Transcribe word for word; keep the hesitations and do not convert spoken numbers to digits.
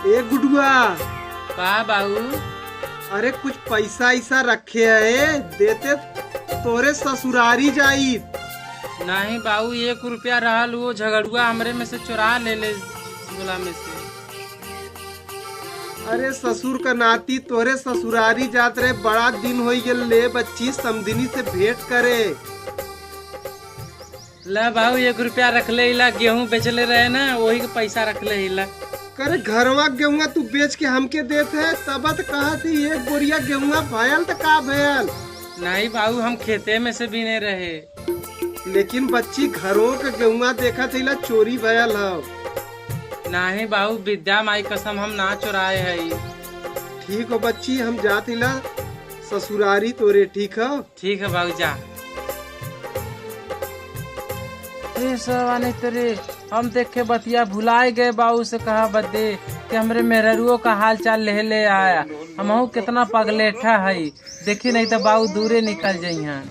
ए गुडुआ। का बाऊ? अरे कुछ पैसा ऐसा रखे है, देते तोरे ससुरारी जाइत। नहीं बाऊ, एक रुपया रहल, वो झगड़ुआ हमरे में से चोरा ले ले झोला में से। अरे ससुर का नाती, तोरे ससुरारी जात रहे, बड़ा दिन होइ गेल, ले बच्ची समधिनी से भेंट करे। ला बाऊ, एक रुपया रख ले इला, गेहूं बेचले रहे ना, वही के पैसा रख ले इला। करे घरवा गेहुआ तू बेच के हमके देत है, तब त कहत ही एक बोरिया गेहुआ भयल त का भयल? नहीं बाऊ, हम खेते में से बीने रहे। लेकिन बच्ची घरों के गेहुआ देखत हिला चोरी भयल हव। नहीं बाऊ, विद्या माई कसम हम ना चोराए हई। ठीक हो बच्ची, हम जात हिला ससुरारी तोरे, ठीक हो? ठीक है बाऊ, जा। ए सवानी तेरे, हम देखे बतिया भुलाए गए बाऊ से कहा बदे कि हमरे मेहररुओ का हाल चाल ले ले आया। हमहू कितना पगलेठा हई, देखी नहीं तो बाऊ दूरे निकल जइहन।